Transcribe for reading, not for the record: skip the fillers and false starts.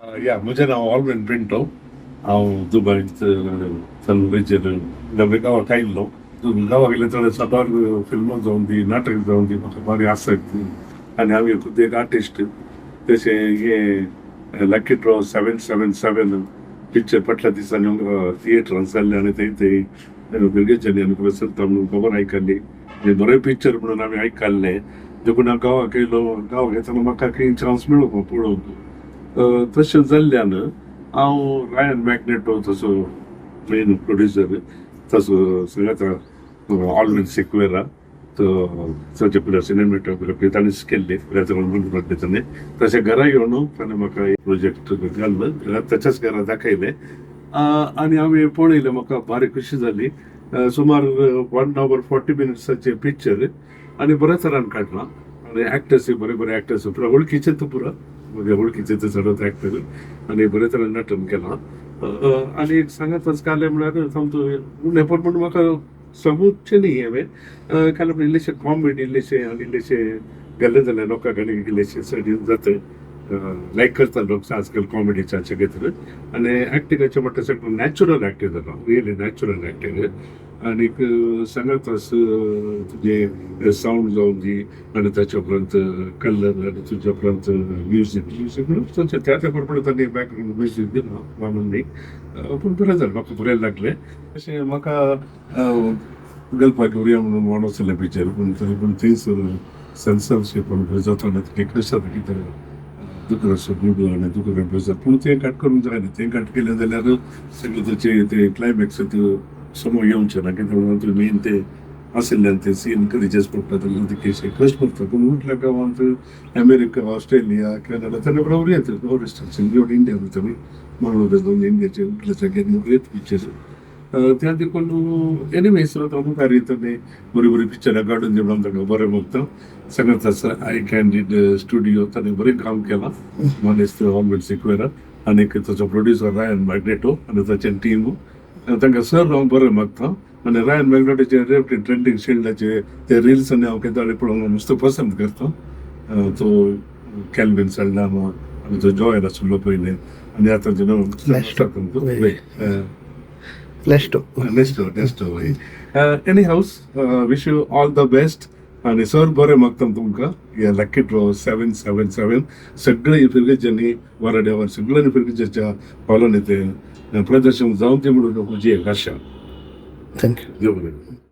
या, म्हजें नांव ऑलवेन पिंटो. हांव दुबयत चलवेचेर नवे गांवाक आयिल्लो. गांवाक गेले थोडे साबार फिल्मां जावन दी, नाटक जावन दी, म्हाका भारी आसक्त आनी हांव एक खुद एक आर्टिस्ट. तशें हें लकी ड्रॉ 777 पिक्चर फाटल्या दिसांनी थिएटरान जाल्लें आनी थंय थंय भुरग्यांच्यानी आनी प्रसन्नता म्हणून खबर आयकल्ली आनी बरें पिक्चर म्हणून आमी आयकल्लें. देखून हांव गांवाक येयलो. गांवाक येतना म्हाका खंय चान्स मेळूंक पळोवंक. तशें जाल्ल्यान हांव रायन मॅग्नेटो, तसो मेन प्रोड्युसर, तसो सगळ्यात ऑलवेन सिक्वेरा, तो ताचे फुडें सिनेमेटोग्राफी ताणेंच केल्ली म्हणून ताणें तशें घरा येवन ताणें म्हाका प्रोजेक्ट घाल्लो, ताच्याच घरा दाखयलें आनी हांवें पळयलें. म्हाका भारी खुशी जाली. सुमार 1 our 40 मिनिट्साचें पिक्चर आनी बऱ्या तरान काडलां आनी एक्टर्सूय बरे बरे एक्टर्स, पुरा वळखीचे, पुरा म्हज्या वळखीचे ते चडत एक्टर आनी बरे तरेन नटन केलां. आनी एक सांगत कालें म्हळ्यार सामको उणेपण म्हूण म्हाका समजचें न्ही. हांवें कालें म्हळ्यार इल्लेशें कॉमेडी इल्लेशें आनी इल्लेशें गेल्लें जाल्यार लोकांक आनी इल्लेशें चड जाता, लायक करता लोक आजकाल कॉमेडीच्या खातीर. आनी एक्टिंगाचें म्हणटा सगळें नॅचरल एक्टिंग जाता, रियली नॅचरल एक्टिंग. आनीक सांगत तुजें सावंड जावन दी आनी ताच्या उपरांत कलर आनी तुज्या उपरांत म्युजीक. म्युजीक म्हणून त्या त्या प्रमाणे तांणी बॅकग्रावंड म्युजीक दिलां म्हणून न्ही, पूण बरें जालें, म्हाका बरें लागलें. तशें म्हाका गल्फाक उरया म्हणून म्हणून पिक्चर, पूण तरी पूण थंयसर सेन्सरशीप जाता आनी कशें जाता कितें दुकराचो गुडू आनी दुकर जाता, पूण तें कट करूंक जायना. तें कट केलें जाल्यार सगळें ताचें तें क्लायमॅक्स समोर येवचें ना. कित्याक म्हणून मेन ते आशिल्ल्यान ते सीन करीचेच पडटा, जाल्यार ते केशे कश्ट पडटा. पूण उरल्या गांवांत अमेरिका, ऑस्ट्रेलिया, कॅनडा ताणें बरोबर येता. एवढ इंडिया वयता, मंगळूर जावन इंडियाचे उरल्या जाग्यांनी येता पिक्चर त्या देखून. एनिवेज, आतां मुखार येता बरीं बरीं पिक्चरां काडून दी म्हणून ताका बरें मागता. सांगत आसा, I candid studio ताणें बरें काम केलां मानेस्त ऑलवेन सिक्वेरा आनीक ताचो प्रोड्युसर रायन मॅग्नेटो आनी ताचें टीम, तांकां सर हांव बरें मागता. आनी रायन मॅग्नेटोचे ट्रेंडींग शिल्डाचे ते रिल्स आनी हांव केदाळे पळोवंक मस्त पसंत करता. तो कॅल्विन सल्डाना आनी तो जॉयल आशिल्लो पयलें आनी आतां Nesto. Nesto. Nesto, Nesto. Anyhow, wish you all the best आनी सर बरें मागता तुमकां. हे लकी ड्रॉ 777 सगळे इफिर्गेजांनी, वराड्यावर सगळ्यांनी इफिर्गेजाच्या हॉलांनी ते प्रदर्शन जावन ते म्हणून म्हजी एक आशा. Thank you. देव बरें करूं.